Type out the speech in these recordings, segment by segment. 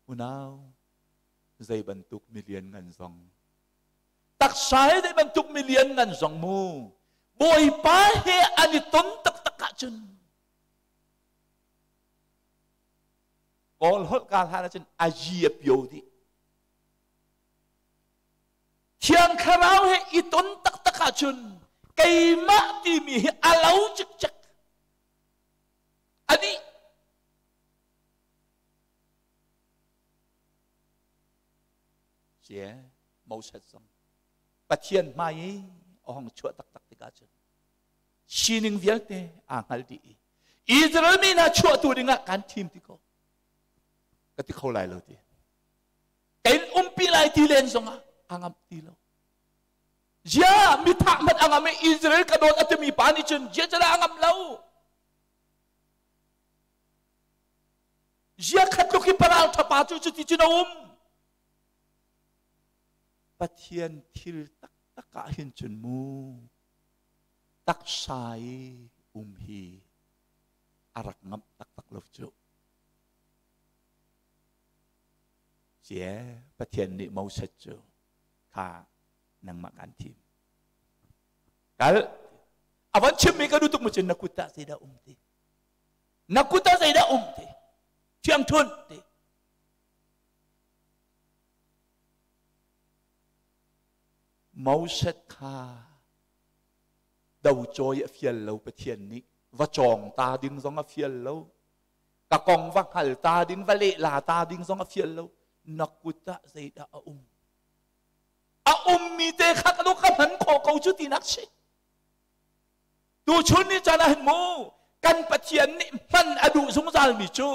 Unau, zei bantuk milian ngan zong taksa he zei bantuk milian ngan zong mu Bawipa he an i ton taktak ahcun Kawl holh ka hlan ahcun a yi a pio dih. Thiang Thlarau he i ton taktak ahcun keimah timi hi a lo cikcek. A dih. Sie Moses zong Pathian hmai i a hong chuah taktak tikah cun sining vialte aa hngal dih i Israel mi hna chuahtu dingah kan thim ti ko ka ti kho lai lo ti kain umpi lai ti len zongah a ngamh ti lo zia mi thah hmanh a ngam i Israel ka dawt a timi pa nih cun zia cala a ngam lo Zia khat tluk hi paral ṭhapa cu cuti cun a um. Pathian thil taktak ah hin cun mu taksa i um hi a rak ngamh taktak lo cu. Cie Pathian nih Moses cu kha nangmah kan thim. Kal a van chimmi ka duh tuk mu cun na kut ah zeidah um ti. Na kut ah zeidah um ti thiangthunh ti Moses kha do cawi a fial lo Pathian nih va cawng ta ding zong a fial lo ka kong va hngal ta ding va lehla ta ding zong a fial lo na kut ah zeidah a um a ummi te kha ka ka hman khawh ko cu tinak si Tuchun ni caan ah hin mu kan Pathian nih hman a duh zungzalmi cu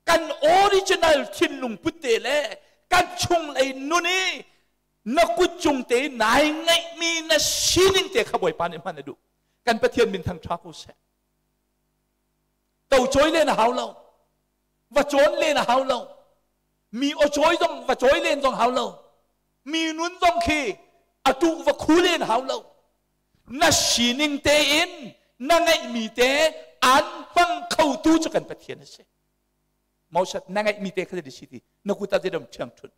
kan original thinlung put te le kan chunglei nun i na kut cung te nai ngeihmi na sining te kha Bawipa nih hman a duh. Kan Pathian min thang ṭha ko seh. To cawi len a hau lo. Va cawn len a hau lo. Mi aw cawi zong va cawi len zong hau lo. Mi nun zong khi a tuh va khu len hau lo. Na sining tein na ngeihmi te aan hmang khotu cu kan Pathian a si. Moses na ngeihmi te kha si ti na kut ah dam ṭhiang ṭhun.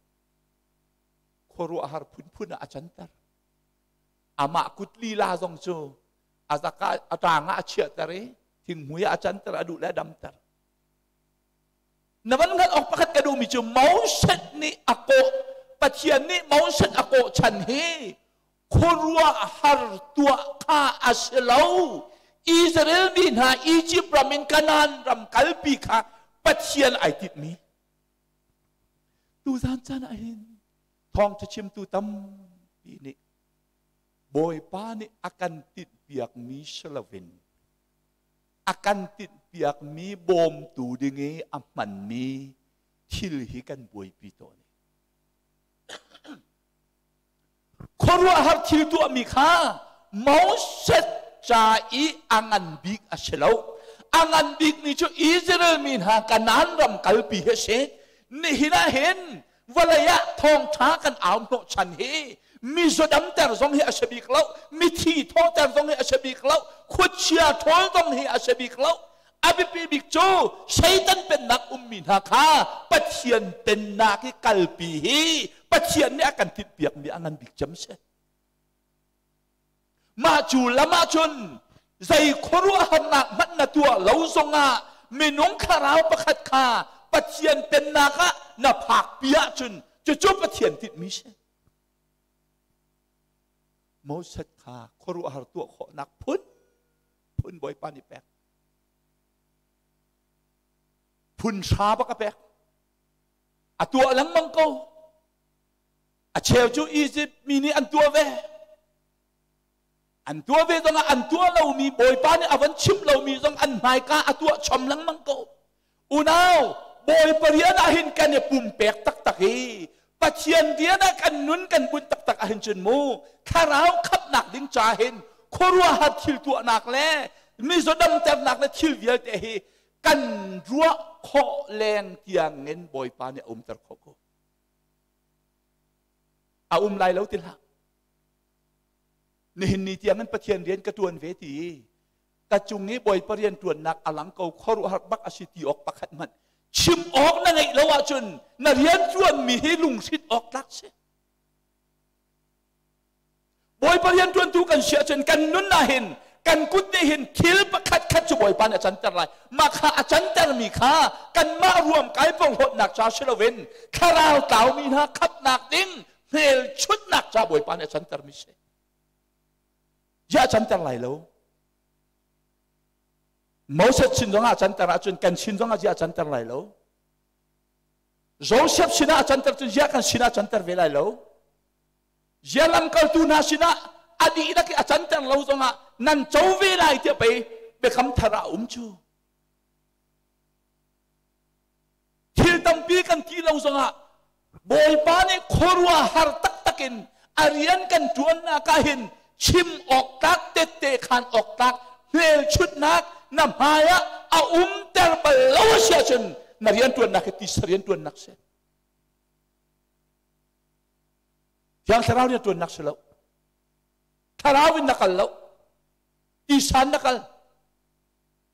Khuaruahhar phunphun ah a canter. Amah kut lila zong cu a zaka a ṭang ah a chiahter i thinghmui ah a canter a duh le a damter. Na van hngalh awk pakhat ka duhmi cu Moses nih a kawh Pathian nih Moses a kawh chan hi khuaruahhar tuah kha a si lo. Israel mi hna Egypt ram in Kanaan ram kalpi kha Pathian ai tinhmi. Tuzan caan ah hin thawngṭha chimtu tampi nih Bawipa nih a kan tinhpiakmi si loin a kan tinhpiakmi bawmtu ding i a hmanmi thil hi kan buaipi tawn. Khuaruahhar thil tuahmi kha Moses ca i a ngan bik a si lo. A ngan bikmi cu Israel mi hna Kanaan ram kalpi hi a si. Nihin ah hin vawlei ah thawngṭha kan au hnawh chan hi mizaw damter zong hi a si bik lo, mithi thawhter zong hi a si bik lo, khuachia ṭhawl zong hi a si bik lo. A biapi bik cu Satan pennak ummi hna kha Pathian pennak i kalpi hi Pathian nih a kan tinhpiakmi a ngan bik cem si. Mah cu lam ahcun zei khuaruahharnak hmanh na tuah lo zongah minung thlarau pakhat kha Pathian pennak ah na phakpi ahcun cucu Pathian tinhmi si. Moses kha khuaruahhar tuah khawhnak phun phun Bawipa nih pek. Phun hra bak a pek. A tuah lengmang ko. A cheu cu Egypt mi nih an tuah ve. An tuah ve zongah an tuah lomi Bawipa nih a van chimh lomi zong an hmaika a tuah chom lengmang ko. Unau, Bawipa rian ah hin kan i pumpek taktak i Pathian rian ah kan nun kan bunh taktak ahhin cun mu thlarau khamhnak ding ca hin khuaruahhar thil tuahnak le mizaw damternak le thil vialte hi kan ruah khawh leng tiangin Bawipa nih a umter khawh ko. A um lai lo ti hlah. Nihin ni tiangin Pathian rian ka tuan ve ti ka cung i Bawipa rian tuannak a lang ko khuaruahhar bak a si ti awk pakhat hmanh. Chim awk na ngeih lo ahcun na rianṭuanmi hi lunghrinh awk tlak si. Bawipa rianṭuantu kan si ahcun kan nun ah hin kan kut nih hin thil pakhat khat cu Bawipa nih a canter lai. Mah kha a cantermi kha kanmah ruamkai porhlawtnak ca si loin thlarau tlaumi hna khamhnak ding hmelchunhnak ca Bawipa nih a cantermi si. Ziah a canter lai lo? Moses sin zongah a canter ahcun kan sin zongah ziah a canter lai lo? Joseph sinah a canter cun ziah kan sinah a canter ve lai lo? Ziah lamkaltu hna sinah a dihlak i a canter lo zongah nan co ve lai tiah pei biakam thar ah a um cu. Thil tampi kan ti lo zongah Bawipa nih khuaruahhar taktak in a rian kan ṭuannak ah hin chim awk tlak tette khan awk tlak hmelchunhnak na hmai ah a umter bal lo a si ahcun na rianṭuannak hi tisa rianṭuannak si. Thiang Thlarau rianṭuannak si lo. Thlarau in na kal lo. Tisa in na kal.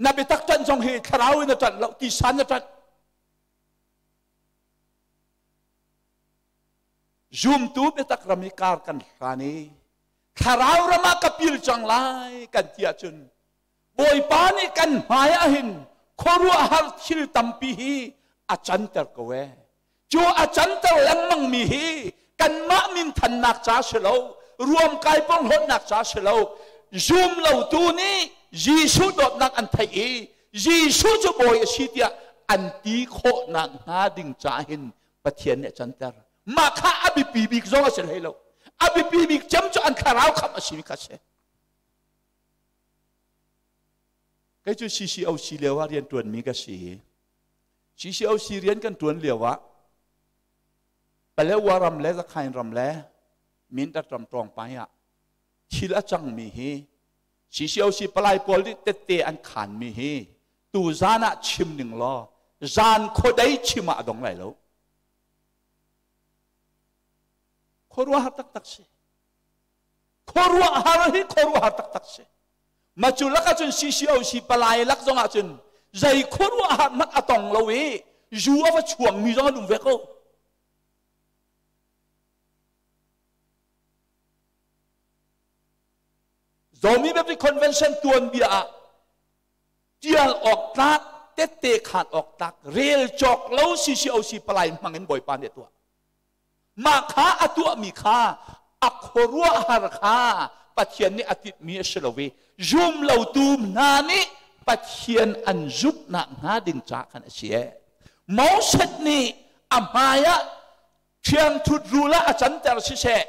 Na biatak ṭanh zong hi thlarau in na ṭanh lo, tisa in na ṭanh. Zumtu biatak ram i kar kan hlan i thlarau ram ah ka pil cang lai kan ti ahcun Bawipa nih kan hmai ah hin khuaruahhar thil tampi hi a canter ko ee. Cu a canter lengmang mi hi kanmah minthannak ca si lo, ruamkai porhlawtnak ca si lo, zum lotu nih Jesuh dawtnak an theih i Jesuh cu bawi a si tiah an ti khawh nakhnga ding ca hin Pathian nih a canter. Mah kha a biapi bik zong a si hlei lo. A biapi bik cem cu an thlarau khamh a si kha si. Kei cu CCOC lio ah rian ṭuanmi ka si. CCOC rian kan ṭuan lio ah Palewa ram le Zakhain ram le Mindat ram ṭawngpai ah thil a cangmi hi CCOC palai pawl nih tette an khanmi hi tu zan ah chim ning law zan khuadei chim ah a dong lai lo. Khuaruahhar taktak si. Khuaruahhar hi khuaruahhar taktak si. Ma cu lak ahcun CCOC palai lak zong ahcun zei khuaruahhar hmanh a tong lo i zu a va chuangmi zong an um ve ko. Zomi Baptist Convention tuanbia ah tial awk tlak tette khan awk tlak rel cawk lo CCOC palai hmang in Bawipa nih a tuah. Mah kha a tuahmi kha a khuaruahhar kha Pathian nih a tinhmi a si lo i zum lotu hna nih Pathian an zumhnak hnga ding ca khan a si ee. Moses nih a hmai ah ṭhiangṭhut rul ah a canter siseh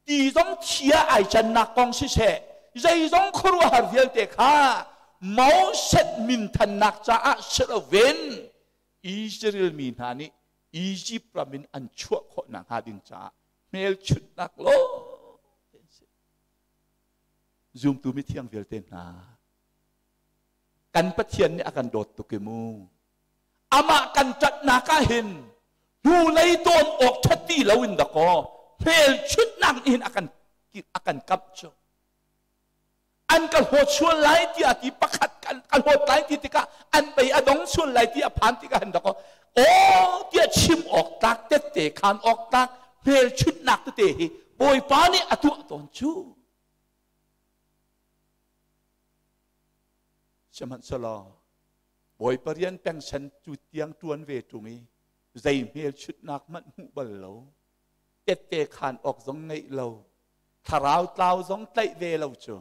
ti zong thia ai cannak kong siseh zeizong khuaruahhar vialte kha Moses minthannak caah si loin Israel mi hna nih Egypt ram in an chuah khawh nakhnga ding caah hmelchunhnak law zumtu mithiang vialte hna kan Pathian nih a kan dawt tuk i mu amah kan ṭatnak ah hin hnulei tawn awk ṭhat ti lo in dakaw hmelchunhnak nih hin a kan kamh cu an ka hlawt sual lai tiah ti pakhat kan ka hlawt lai ti tikah an bei a dong sual lai ti a phan tikah han dakaw aw tiah chim awk tlak tette khan awk tlak hmelchunhnak tete hi Bawipa nih a tuah tawn cu sihmanhsehlaw Bawipa rian pengsan cu tiang ṭuan ve ṭung i zei hmelchunhnak hmanh hmuh bal lo tette khan awk zong ngeih lo thlarau tlau zong tlaih ve lo cu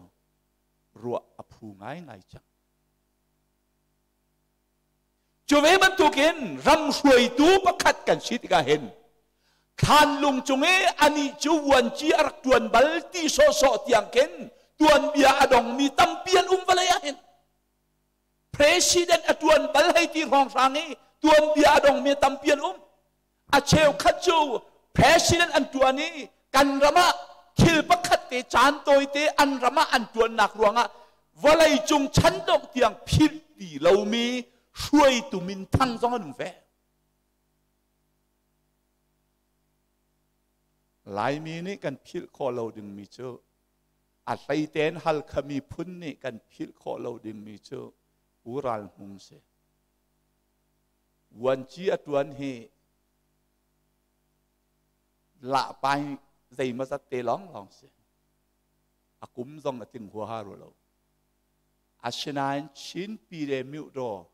ruah a phu ngaingai cang. Cu ve bantukin ram hruaitu pakhat kan si tikah hin thlanlung cung i anih cu vuanci a rak ṭuan bal ti sawhsawh tiang khin tuanbia a dongmi tampi an um vawlei ah hin president a ṭuan bal hei ti hrawnghrang i tuanbia a dongmi tampi an um. A cheukhat cu president an ṭuan i kan ram ah thil pakhat te caan tawite an ram ah an ṭuannak ruangah vawleicung chan dongh tiang philh ti lomi hruaitu minthang zong an um ve. Laimi nih kan philh khawh lo dingmi cu a hleitein Halkha miphun nih kan philh khawh lo dingmi cu Pu Ral Hmung si. Vuanci a ṭuan hi lahpai zeimawzat te lawnglawng si. A kum zong a tling huaha rua lo. Asinain Chin Pile Myuhdaw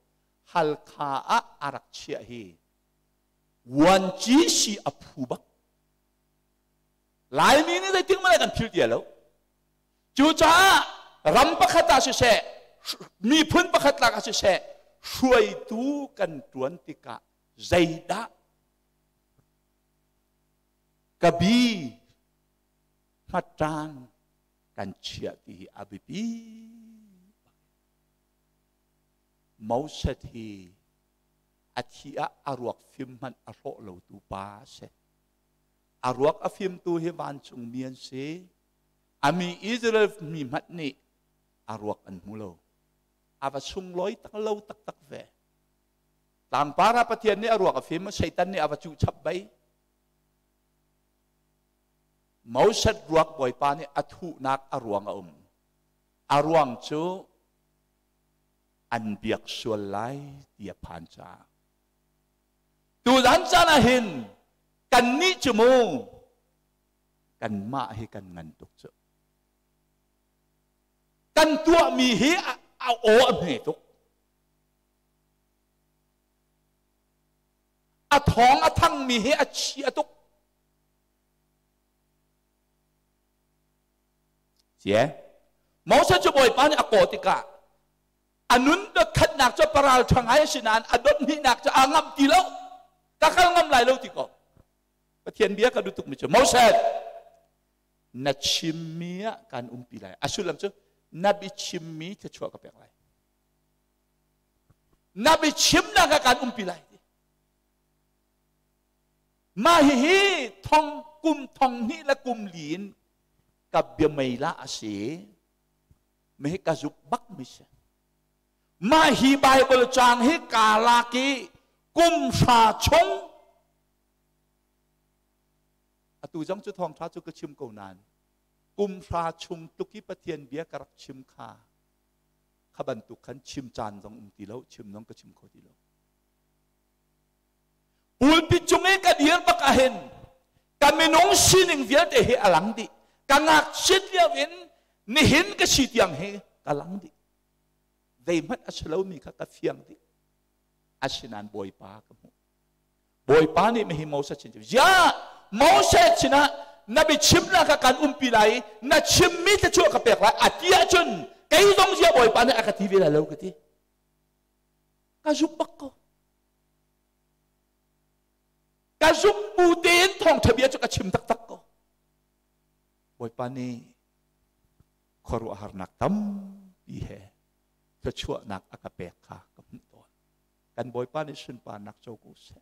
Halkha ah a rak chiah hi vuanci si a phu bak. Laimi nih zeitik hmanh kan philh ti lo. Cucaah ram pakhat ah siseh, miphun pakhat lak ah siseh, hruaitu kan ṭuan tikah zeidah ka bi hmatṭang kan chiah ti hi a biapi. Moses hi a thi ah a ruak fim hmanh a hrawh lotu pa a si. A ruak a fimtu hi vancungmi an si. A mi Israel mi hmanh nih a ruak an hmu lo. A va sunglawi tak lo taktak ve. Tlangpar ah Pathian nih a ruak a fim, Satan nih a va cuh chap bei. Moses ruak Bawipa nih a thuhnak a ruang a um. A ruang cu an biak sual lai ti a phan caah. Tuzan caan ah hin kannih cu mu kanmah hi kan ngan tuk cu. Kan tuahmi hi a aw a hme tuk. A thawng a thangmi hi a chia tuk. Cie. Moses cu Bawipa nih a kawh tikah a nun dot khatnak cu paral ṭha ngai a si nain a dot hnihnak cu aa ngamh ti lo. Ka kal ngam lai lo ti ko. Pathian bia ka duh tukmi cu Moses na chimmi ah kan umpi lai. A sullam cu na biachimmi thluachuah ka pek lai. Na biachimnak ah kan umpi lai. Mah hihi thong kum thong hnih le kum li in ka bia mei la a si. Meh ka zuk bak mi si. Mah hi Bible caang hi kaa lak i kum hra chung atu zong cu thawngṭha cu ka chim ko nain kum hra chung tluk i Pathian bia ka rak chim kha kha bantuk khan chim caan zong um ti lo chim zong ka chim kho ti lo pulpit cung i ka dir bak ahhin ka minung sining vialte hi a lang dih ka ngakchiat lio in nihin ka si tiang hi ka lang dih zeihmanh a si lomi kha ka fiang dih asinain Bawipa ka hmuh Bawipa nih mihi Moses sin ya Moses sinah na biachimnak kha kan umpi lai i na chimmi thluachuah ka pek lai a ti ahcun kei zong zia Bawipa nih a ka ti ve lai lo ka ti ka zumh bak ko ka zumh bu tein thawngṭha bia cu ka chim taktak ko Bawipa nih khuaruahharnak tampi he thluachuahnak a ka pek kha ka hmuh tawn kan Bawipa nih sunparnak co ko seh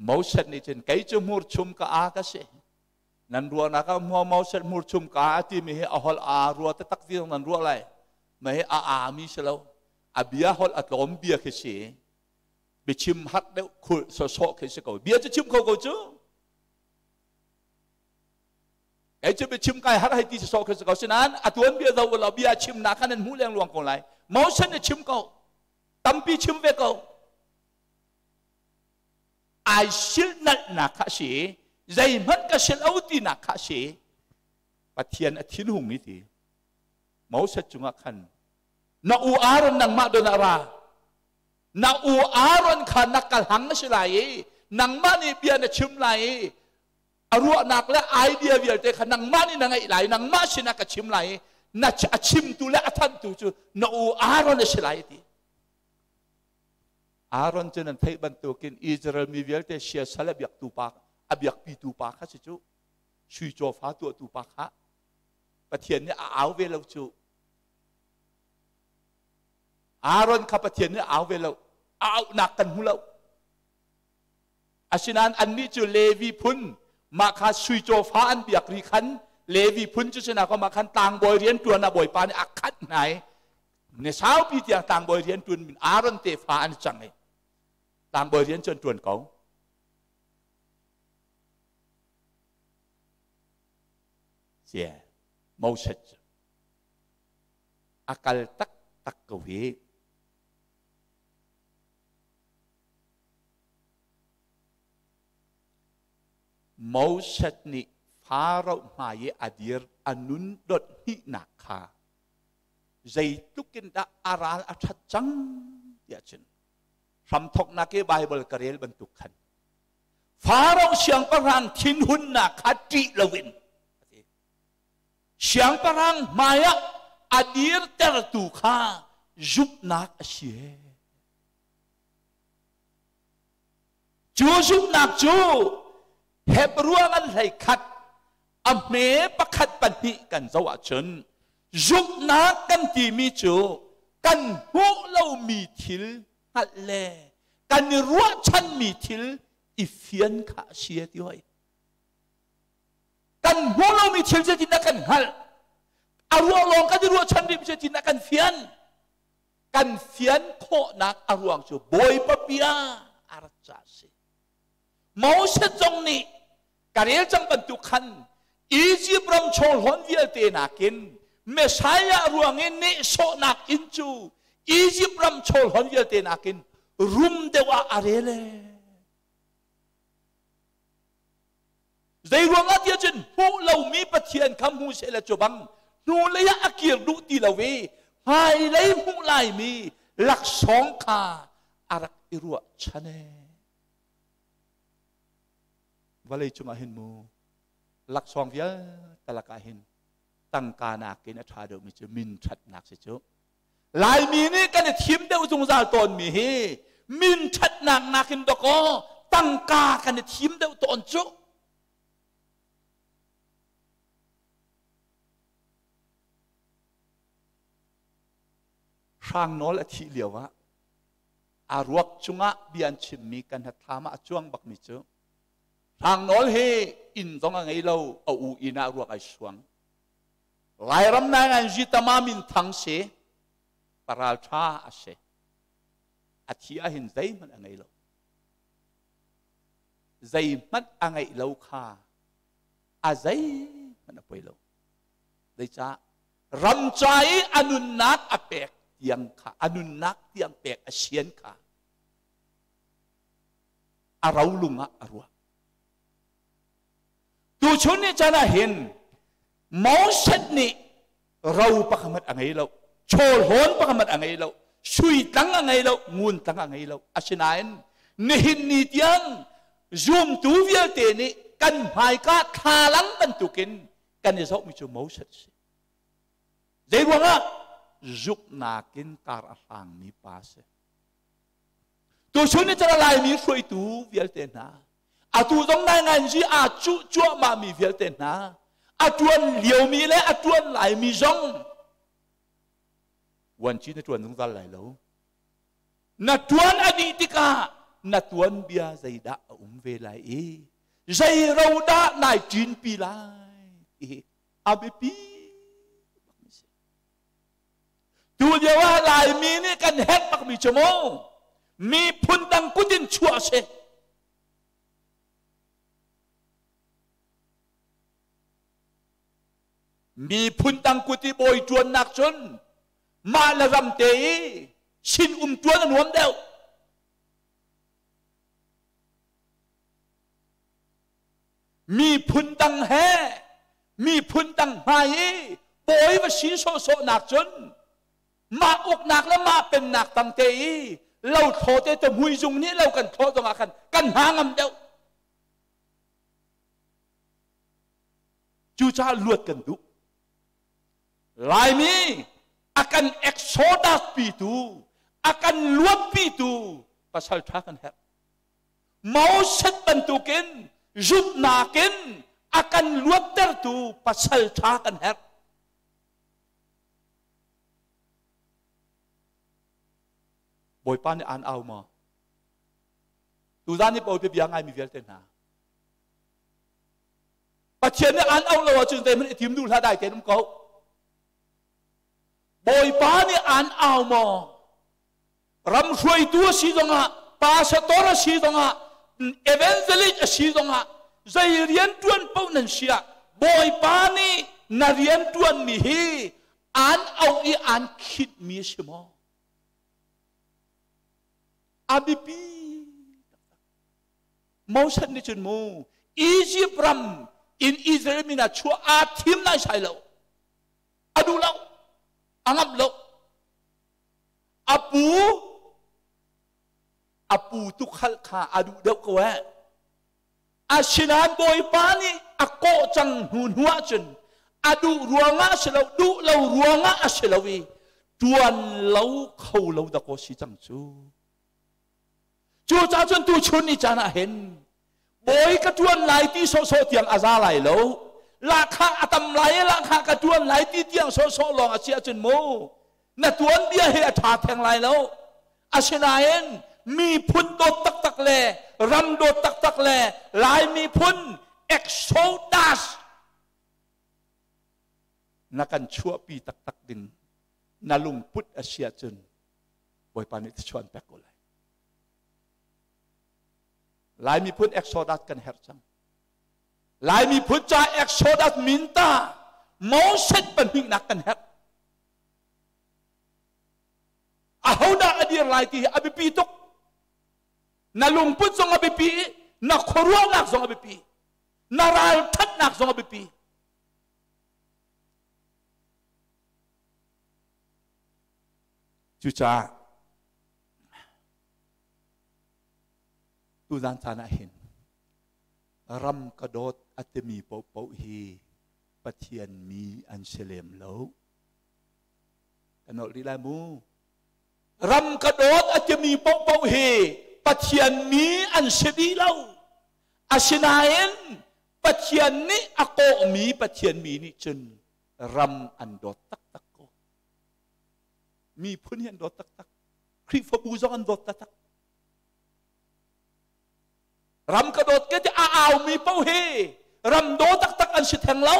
Moses nih cun kei cu hmurchum ka a ka si nan ruahnak ah mua Moses hmurchum ka a timi hi a holh a rua taktak ti nan ruah lai ma hi a a mi si lo a bia holh a tlawm bia khi si biachim hak deuh khul sawsawh khi si ko bia cu chim kho ko cu kei cu biachim kai har hei ti sawsawh khi si ko sinain a tuan bia zo lo bia chim nak khan nan hmuh leng luang ko lai Moses nih chim ko tampi chim ve ko ai silhnalhnak kha a si zeihmanh ka sil lo tinak kha a si Pathian a thinhung i ti Moses cungah khan na u Aaron nangmah don ah ra na u Aaron kha na ka hlang a si lai i nangmah nih bia na chim lai i a ruahnak le idea vialte kha nangmah nih na ngeih lai nangmah sinah ka chim lai i na a chimtu le a thanhtu cu na u Aaron a si lai ti Aaron cu nan theih bantukin Israel mi vialte siasal a biaktu pa a biakpitu pa kha si cu sui cawfa tuahtu pa kha Pathian nih a au ve lo cu Aaron kha Pathian nih a au ve lo a auhnak kan hmu lo asinain annih cu Levi phun mah kha sui cawfa an biak ri khan Levi phun cu sinah mah khan tlangbawi rian ṭuan ah Bawipa nih a khat hna i ni saupi tiang tlangbawi rian ṭuan min Aaron tefa an cang i tlangbawi rian cu an ṭuan ko. Cie Moses cu. A kal taktak ko hi. Moses nih Faro hmai i a dir a nun dot hnihnak kha zeitluk in dah a ral a ṭhat cang tiah cun hramthawknak i Baibal ka rel bantuk khan Faro siangpahrang thinhunnak kha ṭih loin siangpahrang hmaiah a dirtertu kha zumhnak a si. Cu zumhnak cu Hebrew an hlei khat a hme pakhat pahnih kan zoh ahcun zumhnak kan timi cu kan hmuh lomi thil hngalh le kan i ruahchanmi thil i fian kha a si ti hoi. Kan hmuh lomi thil zeitindah kan hngalh? A ruah lawng kan i ruahchan rih zeitindah kan fian? Kan fian khawhnak a ruang cu Bawipa bia a rat caah a si. Moses zong nih ka rel cang bantuk khan Egypt ram chawlhawn vialte nakin Messiah ruangin nehsawhnak inn cu Egypt ram chawlhawn vialte nakin rum deuh ah a rel ee. Zei ruangah tiah cun hmuh lomi Pathian kha hmu seh le cu bang hnulei ah a kir duh ti lo i hmailei hmuh laimi laksawng kha a rak i ruahchan ee. Vawlei cungah hin mu laksawng vialte lakah hin tangka nakin a ṭha deuhmi cu min ṭhatnak si cu. Laimi nih kan i thim deuh zungzal tawnmi hi min ṭhatnak nakin dawkaw tangka kan i thim deuh tawn cu. Hrang Nawl a thih lio ah a ruak cungah bia an chimmi kan hnathlam ah a cuang bakmi cu Hrang Nawl hi inn zong a ngei lo, a u inn ah ruak ai suang. Lairam nai zitama min thang si, paral ṭha a si. A thi ahhin zeihmanh a ngei lo. Zeihmanh a ngeih lo kha a zeihmanh a poi lo. Zeicah ram ca i a nunnak a pek tiang kha a nunnak tiang pek a sian kha a rolung ah a ruah. Tuchun ni caan ah hin Moses nih ro pakhat a ngei lo, chawlhawn pakhat a ngei lo, sui tlang a ngei lo, ngun tlang a ngei lo. Asinain nihin ni tiang zumtu vialte nih kan hmaika thlalang bantukin kan i zohmi cu Moses a si. Zei ruangah? Zuknak in kar a hlangmi pa a si. Tuchun ni cun Laimi hruaitu vialte hna, atu zong nainganzi aa cuh cuahmahmi vialte hna, a ṭuan liomi le a ṭuan laimi zong vuanci na ṭuan zungzal lai lo. Na ṭuan a dih tikah na tuanbia zeidah a um ve lai i zei ro dah nai ṭinpi lai ti hi a biapi bakmi si. Tu lio ah Laimi nih kan herh bakmi cu mu miphun dang kut in chuah a si. Miphun dang kut i bawi ṭuannak cun mah le ram te i sin um ṭuan a nuam deuh. Miphun dang he miphun dang hmai i bawi va si sawhsawh nak cun mah uknak le mah pennak tang te i lo thlaw te te mui zung nih lo kan thlaw zong ah khan kan hna ngam deuh. Cucaah luat kan duh. Laimi a kan exodus pitu, a kan luatpitu pasal ṭha kan herh. Moses bantukin zumhnak in a kan luattertu pasal ṭha kan herh. Bawipa nih aan au maw? Tuzan i Bawipa bia ngaimi vialte hna. Pathian nih aan auh lo ahcun zeihmanh i tim duh hlah, dai tein um ko. Bawipa nih aan au maw? Ram hruaitu a si zongah, pastor a si zongah, evangelist a si zongah, zei rian ṭuan paoh nan si ah Bawipa nih na rian ṭuanmi hi An auh i an khinhmi a si maw? A biapi Moses nih cun mu Egypt ram in Israel mi hna chuah aa thim lai sai lo. A duh lo. A ngamh lo. A pu a pu tukhal kha a duh deuh ko eh. Asinain Bawipa nih a kawh cang hnu hnu ahcun a duh ruangah a si lo, duh lo ruangah a si lo i tuan lo kho lo dakaw si cang cu. Cucaah cun tuchun ni caan ah hin bawi ka ṭuan lai ti sawhsawh tiang a za lai lo. Lahkhah a tam lai i lahkhah ka ṭuan lai ti tiang sawhsawh lawng a si ahcun mu na tuanbia hi a ṭha theng lai lo. Asinain miphun dawt taktak le ram dawt taktak le Lai miphun Exodus na kan chuahpi taktak ding na lungput a si ahcun Bawipa nih thluachuah an pek ko lai. Lai miphun Exodus kan herh cang. Lai miphun ca Exodus min ta Moses pahnihnak kan herh. Ahodah a dir lai ti hi a biapi tuk. Na lungput zong a biapi i na khuaruahnak zong a biapi. Na ralṭhatnak zong a biapi. Cucaah tuzan caan ah hin ram ka dawt a timi paohpaoh hi Pathian mi an si lem lo. Ka nolh rih lai mu. Ram ka dawt a timi paohpaoh hi Pathian mi an si dih lo. Asinain Pathian nih a kawhmi Pathian mi nih cun ram an dawt taktak ko. Miphun hi an dawt taktak. Khrihfabu zong an dawt taktak. Ram ka dawt ke ti a aumi paoh hi ram daw taktak an si theng lo.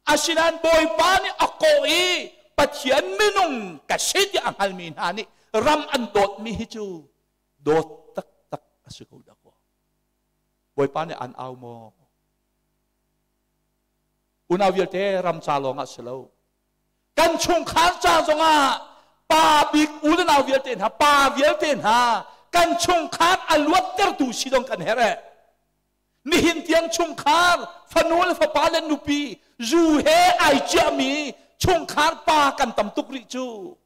Asinain Bawipa nih a kawh i Pathian minung ka si ti a hngalmi hna nih ram an dawtmi hi cu dawt taktak a si ko dah kaw. Bawipa nih an au maw? Unau vialte ram ca lawng ah si lo. Kan chungkhar ca zongah pa bik u le nau vialte hna, pa vialte hna kan chungkhar a luattertu si dong kan herh eh. Nihin tiang chungkhar fanu le fapa le nupi zu he ai ciahmi chungkhar pa kan tam tuk rih cu.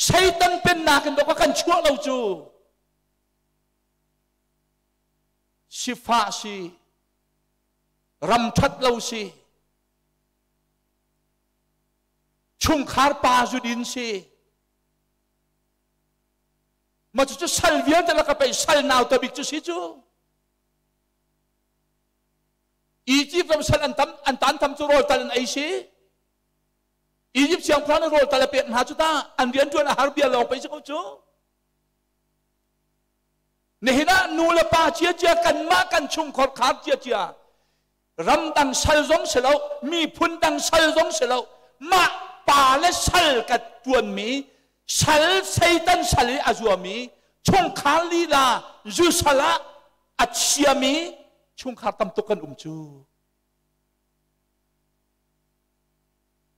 Satan pennak in dawk kan chuah lo cu. Sifah si, ram ṭhat lo si, chungkhar pa zudin si. Ma cu sal vialte laka pei sal nau tabik cu si cu. Egypt ram sal an tam an tan tam cu rawl tal an ei si. Egypt siangpahrang nih rawl tal a pek hna cu ta an rian ṭuan a har bia lawng pei si ko cu. Nihin ah nu le pa ciacia kanmah kan chungkhar khar ciacia ramdang sal zong si lo miphun dang sal zong si lo mah pa le sal ka ṭuanmi sal Satan sal i a zuami chungkhar lila zu sal ah a chiami chungkhar tam tuk kan um cu.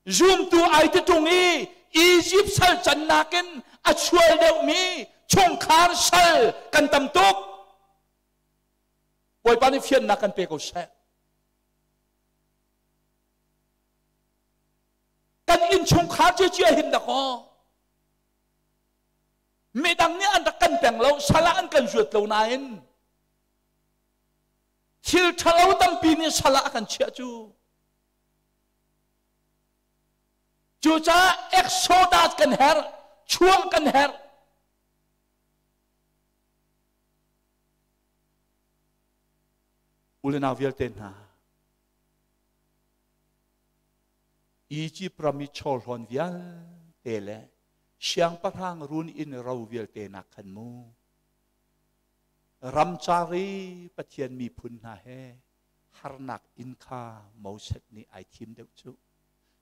Zumtu ai ti ṭung i Egypt sal cannak in a chual deuhmi chungkhar sal kan tam tuk. Bawipa nih fiannak kan pe ko seh. Kan innchungkhar cia hin dakaw. Midang nih an rak kan peng lo, sal ah an kan zuat lo nain thil ṭhalo tampi nih sal ah a kan chiah cu. Cucaah Exodus kan herh, chuah kan herh. U le nau vialte hna, Egypt ram i chawhlawn vialte le siangpahrang run inn ro vialte nak khan mu ramcar i Pathian miphun hna he harnak inn kha Moses nih ai thim deuh cu.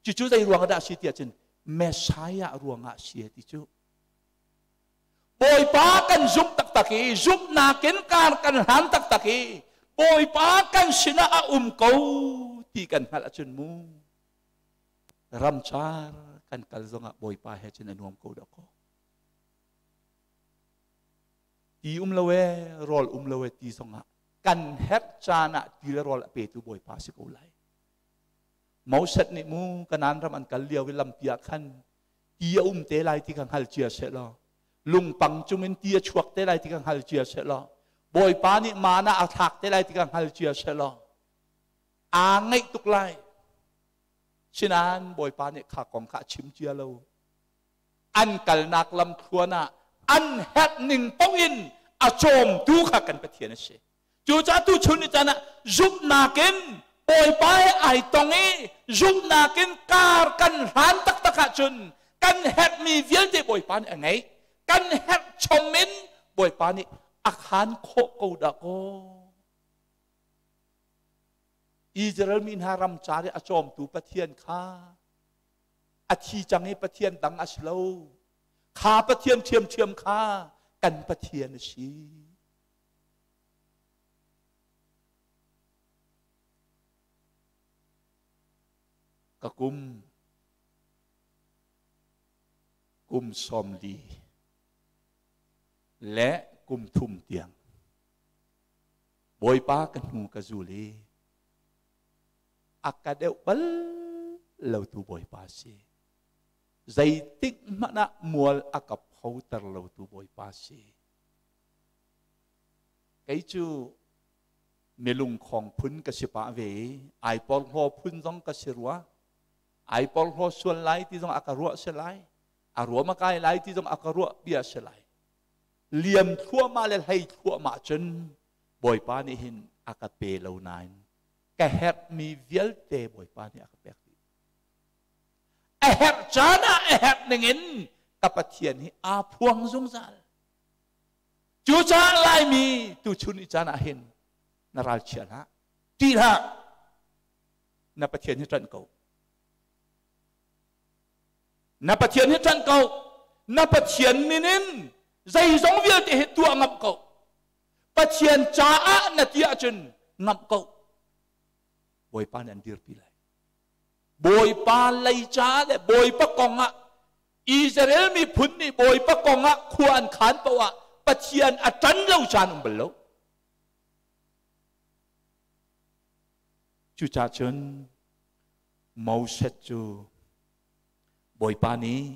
Cucu zei ruang dah si tiah cun Messiah ruangah si ti cu. Bawipa kan zumh taktak i zumhnak in kar kan hlan taktak i Bawipa kan sinah a um ko ti kan hngalh ahcun mu. Ramcar kan kal zongah Bawipa he cun a nuam ko dah kaw. Ti um lo e, rawl um lo e ti zongah kan herh caan ah ti le rawl a petu Bawipa si ko lai. Moses nih mu Kanaan ram an kal lio i lampi ah khan ti a um te lai ti kha hngal cia seh law lungpang cungin ti a chuak te lai ti kha hngal cia seh law Bawipa nih mana a thlak te lai ti kha hngal cia seh law aa ngaih tuk lai. Sinain Bawipa nih kha kong kha a chim cia lo. An kalnak lam thluan ah an herh ning paoh in a cawmtu kha kan Pathian a si. Cucaah tuchun ni caan ah zumhnak in Bawipa he ai tong i zumhnak in kar kan hlan taktak ahcun kan herhmi vialte Bawipa nih a ngeih. Kan herh chom in Bawipa nih a khaan khawh ko dah kaw. Israel mi hna ram car i a cawmtu Pathian kha a thi cang i Pathian dang a si lo. Kha Pathian ṭhiamṭhiam kha kan Pathian a si. Ka kum kum 40 le kum 30 tiang Bawipa ka hnu ka zul i a ka deuh bal lotu Bawipa si. Zeitik hmanh ah mual a ka photer lotu Bawipa si. Kei cu milungkhawng phun ka si pah ve i ai porhlaw phun zong ka si rua. Ai porhlaw sual lai ti zong a ka ruah si lai. A ruam a kai lai ti zong a ka ruah bia si lai. Liam thluahmah le hlei thluahmah cun Bawipa nih hin a ka pe lo nain ka herhmi vialte Bawipa nih a ka pek dih. A herh caan ah a herh ningin ka Pathian hi aa phuang zungzal. Cucaah Laimi tuchun i caan ah hin na ralchia hlah, ṭih hlah, na Pathian hi ṭanh ko. Na Pathian hi ṭanh ko. Na Pathian min in zeizong vialte hi tuah ngamh ko. Pathian caah na ti ahcun ngamh ko. Bawipa nih an dirpi lai. Bawipa lei ca le Bawipa kong ah Israel miphun nih Bawipa kong ah khua an khan paoh ah Pathian a ṭan lo caan um bal lo. Cucaah cun Moses cu Bawipa nih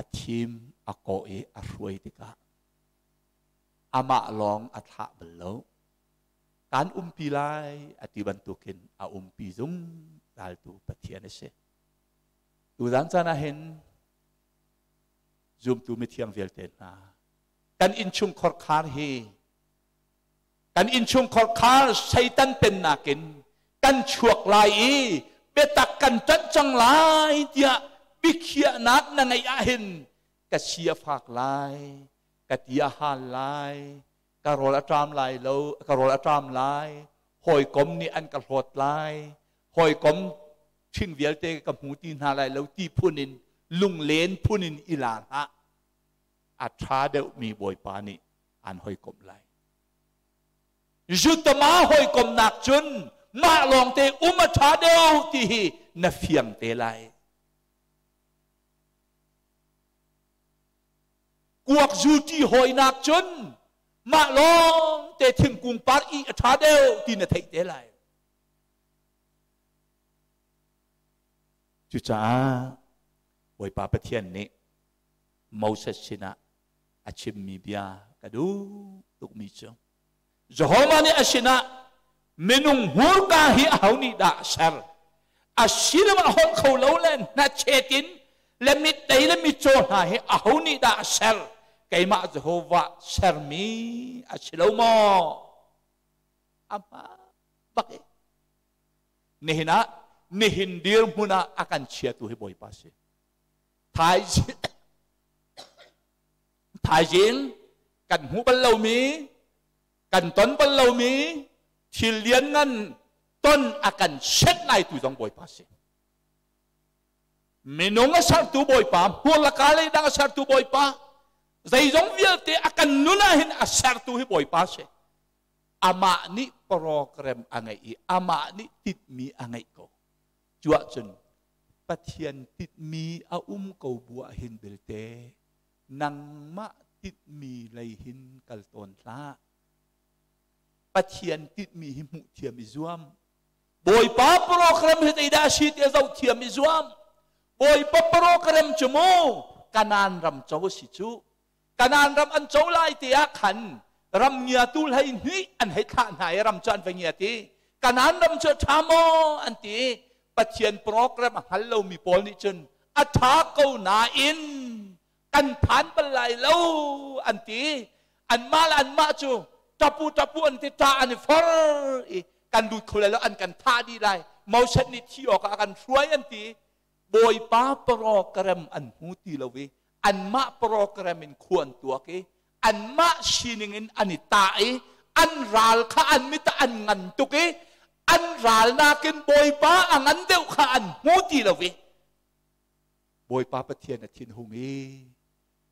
a thim a kawh i a hruai tikah amah lawng a thlah bal lo. Kaan umpi lai a ti bantukin a umpi zungzaltu Pathian a si. Tuzan caan ah hin zumtu mithiang vialte hna kan innchungkhar khar hi kan innchungkhar khar Satan pennak in kan chuak lai i biatak kan ṭanh cang lai tiah biakhiahnak na ngeih ahhin ka si a fak lai, ka ti a hal lai, ka rawl a ṭam lai lo, ka rawl a ṭam lai, hawikom nih an ka hlawt lai, hawikom ṭhing vialte ka hmu ti hna lai lo ti phun in lunglen phun in i la hlah. A ṭha deuhmi Bawipa nih aan hawikomh lai. Jutama hawikomnak cun mah lawngte um a ṭha deuh ti hi na fiang te lai. Kuak zu ṭi hawinak cun mah lawngte thingkung par i a ṭha deuh ti na theih te lai. Cucaah Bawipa Pathian nih Moses sinah a chimmi bia ka duh tukmi cu Jehovah nih a sinah minung hmurka hi aho nih dah a ser a siloah holh kho lo le hnachet in le mittei le mitcaw hna hi aho nih dah a ser keimah Jehovah sermi a si lo maw a hmaan bak i nihin ah nihin dirhmun ah a kan chiatu hi Bawipa si thaizing kan hmuh bal lomi kan ton bal lomi thil lianngan ton a kan set laitu zong Bawipa si minung a sertu Bawipa hmur laka le dang a sertu Bawipa zeizong vialte a kan nun ah hin a sertu hi Bawipa si amah nih program a ngeih i amah nih titmi a ngeih ko. Cu ahcun Pathian titmi a um ko bu ah hin belte nangmah titmi lei hin kal tawn hlah. Pathian titmi hi hmuh thiam i zuam. Bawipa program hi zeidah a si ti zoh thiam i zuam. Bawipa program cu mu Kanaan ram co a si cu. Kanaan ram an co lai te ah khan ram ngiatu hlei hnih an hei thlah hna i ram cu an va ngiat i Kanaan ram cu a ṭha maw an ti. Pathian program a hngal lomi pawl nih cun a ṭha ko nain kan phan bal lai lo an ti. Anmah le anmah cu ṭapu ṭapu an ti, ṭah an i for i kan lut kho lai lo, an kan thah dih lai, Moses nih thi awkah a kan hruai an ti. Bawipa program an hmu ti lo i anmah program in khua an tuak i anmah sining in an i tah i an ral kha an mit ah an ngan tuk i an ral nakin Bawipa a ngan deuh kha an hmu ti lo i Bawipa Pathian a thinhung i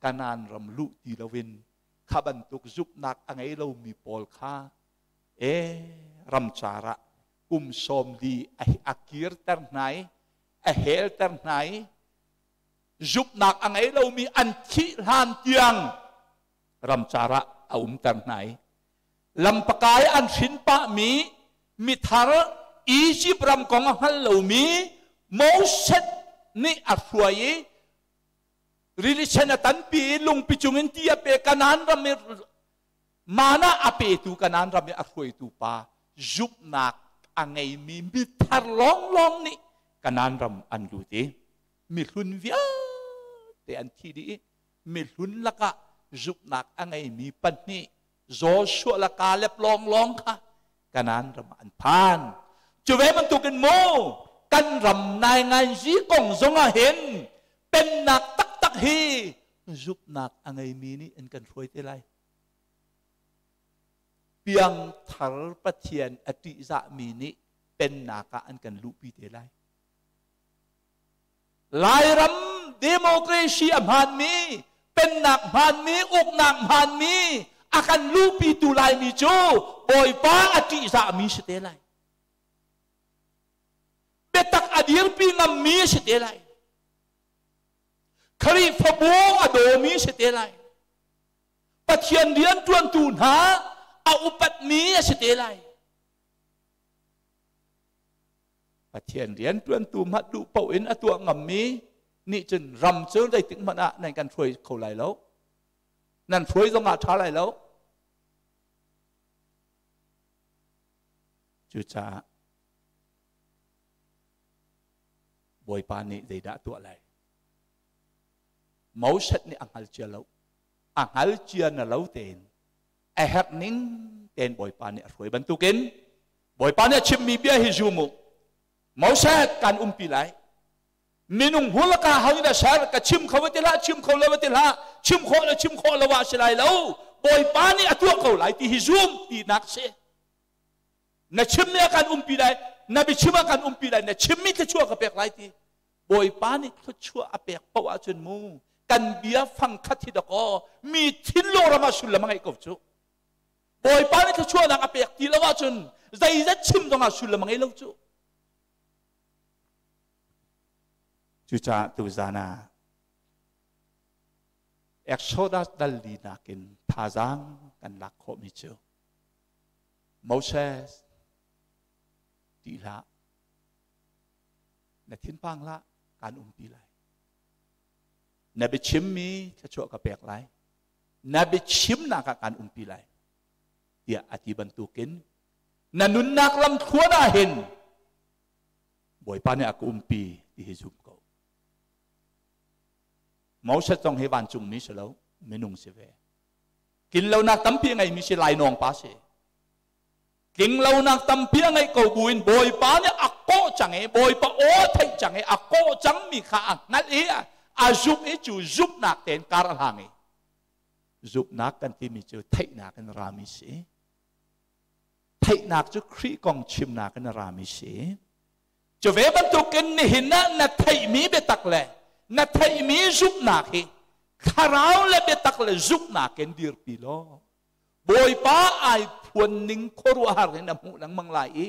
Kanaan ram luh ti loin kha bantuk zumhnak a ngei lomi pawl kha e ramcar ah kum 40 a kirter hna i a helter hna i zumhnak a ngei lomi an thih hlan tiang ramcar ah a umter hna i lampakai an hrin pahmi mithar Egypt ram kong a hngal lomi Moses nih a hruai i rili sen a tanpi i lungpi cungin ti a pe. Kanaan ram i mana a petu, Kanaan ram i a hruaitu pa zumhnak a ngeimi mithar lawnglawng nih Kanaan ram an lut i mihlun vialte an thi dih i mihlun lakah zumhnak a ngeimi pahnih, Joshua le Caleb lawnglawng kha Kanaan ram ah an phan. Cu ve bantukin mu kan ram nainganzi kong zong ah hin pennak taktak hi zumhnak a ngeimi nih an kan hruai te lai. Piangthar Pathian a ṭihzahmi nih pennak ah an kan luhpi te lai. Lairam democracy a hmaanmi, pennak hmaanmi, uknak hmaanmi a kan luhpitu Laimi cu Bawipa a ṭihzahmi si te lai. Biatak a dirpi ngammi si te lai. Khrihfabu a dawmi si te lai. Pathian rianṭuantu hna a upatmi a si te lai. Pathian rianṭuantu hmanh duh paoh in a tuah ngammi nih cun ram cu zeitik hmanh ah nan kan hruai kho lai lo. Nan hruai zong ah ṭha lai lo. Cucaah Bawipa nih zeidah tuah lai? Moses nih a hngal cia lo. A hngal cia na lo tein a herh ning tein Bawipa nih a hruai bantukin Bawipa nih a chimmi bia hi zum u. Moses kan umpi lai. Minung hulaka hau in a ser ka chim kho ti hlah, chim kho lo ti hlah, chim khawh le chim khawh lo ah si lai lo. Bawipa nih a tuah ko lai ti hi zum tinak si. Na chimmi ah kan umpi lai, na biachim ah kan umpi lai, na chimmi thluachuah ka pek lai ti. Bawipa nih thluachuah a pek paoh ahcun mu kan bia fang khat hi dakaw mi thinlung ram ah sullam a ngeih ko cu. Bawipa nih thluachuahnak a pek ti lo ahcun zeizat chim zongah sullam a ngei lo cu. Cucaah tuzan ah Exodus dal li nakin thazaang kan lak khawhmi cu Moses ṭih hlah, na thinpang hlah, kaan umpi lai. Na biachimmi thluachuah ka pek lai. Na biachimnak ah kaan umpi lai tiah a ti bantukin na nunnak lam thluan ah hin Bawipa nih a ka umpi ti hi zum ko. Moses zong hi vancungmi si lo, minung si ve. Tlinlonak tampi a ngeimi si, lainawng pa si. Tlinglonak tampi a ngeih ko buin Bawipa nih a kawh cang i Bawipa aw theih cang i a kawh cangmi kha a hngalh i a zumh i cu zumhnak tein kar a hlang i zumhnak kan timi cu theihnak in rami si. Theihnak cu Khrih kong chimnak in a rami si. Cu ve bantukin nihin ah na theihmi biatak le na theihmi zumhnak hi thlarau le biatak le zumhnak in dirpi law Bawipa ai phuan ning khuaruahhar in na hmuh lengmang lai i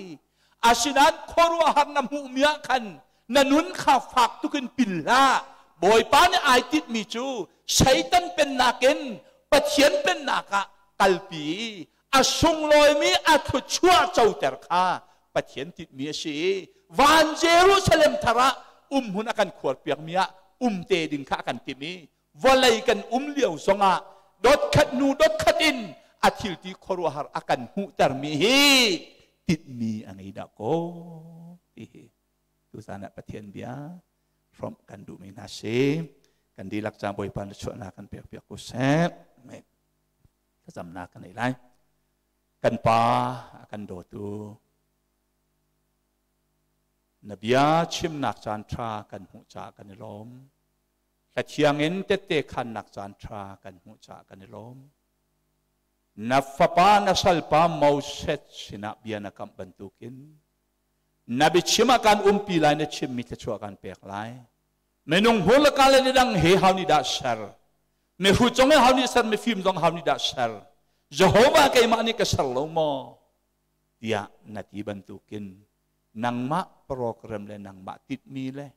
asinain khuaruahhar na hmuhmi ah khan Na nun kha fak tukin pil hlah. Bawipa nih ai titmi cu Satan pennak in Pathian pennak ah kalpi a sunglawimi a thluachuah coter kha Pathian titmi a si i van Jerusalem thar ah umhmun a kan khuarpiakmi ah um te ding kha a kan timh i vawlei kan um lio zongah dotkhat hnu dotkhat in a thilti khuaruahhar a kan hmuhtermi hi tinhmi a ngei dah kaw ti hi tuzan ah Pathian bia hrawmh kan duhmi hna si. Kan dihlak cang Bawipa na chuahnak kan pek piak ko seh. Amen. Thlacamnak kan ei lai. Kan Pa a kan dawtu na bia chimnak caan ṭha kan hmuh caah kan i lawm. Hlathiang in tette khannak caan ṭha kan hmuh caah kan i lawm. Na fapa na salpa Moses sinah bia na kamh bantukin na biachim ah kan umpi lai, na chimmi thluachuah kan pek lai. Minung hmur le ka le dang he hau nih dah ser? Mihrut zong he hau nih ser, mifim zong hau nih dah ser? Jehovah keimah nih ka ser lo maw? Tiah na ti bantukin nangmah program le nangmah titmi le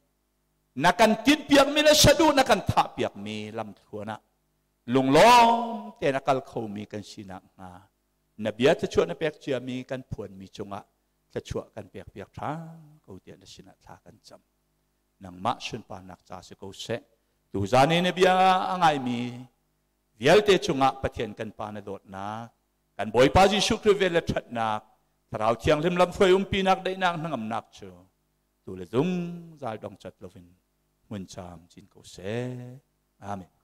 na kan tinhpiakmi le saduh na kan thahpiakmi lamthluan ah lunglawm tein a kal khomi kan sinak hnga na bia thluachuah na pek ciami kan phuanmi cungah thluachuah kan pekpiak ṭhan ko tiah na sinah thla kan cam. Nangmah sunparnak ca si ko seh. Tuzan i na bia a ngaimi vialte cungah Pathian kan Pa na dawtnak, kan Bawipa Jesuh Khrih vel le ṭhatnak, Thlarau Thianghlim lamhruai umpinak daihnak hnangamnak cu tu le zungzal dong cat loin hmun camcin ko seh. Amen.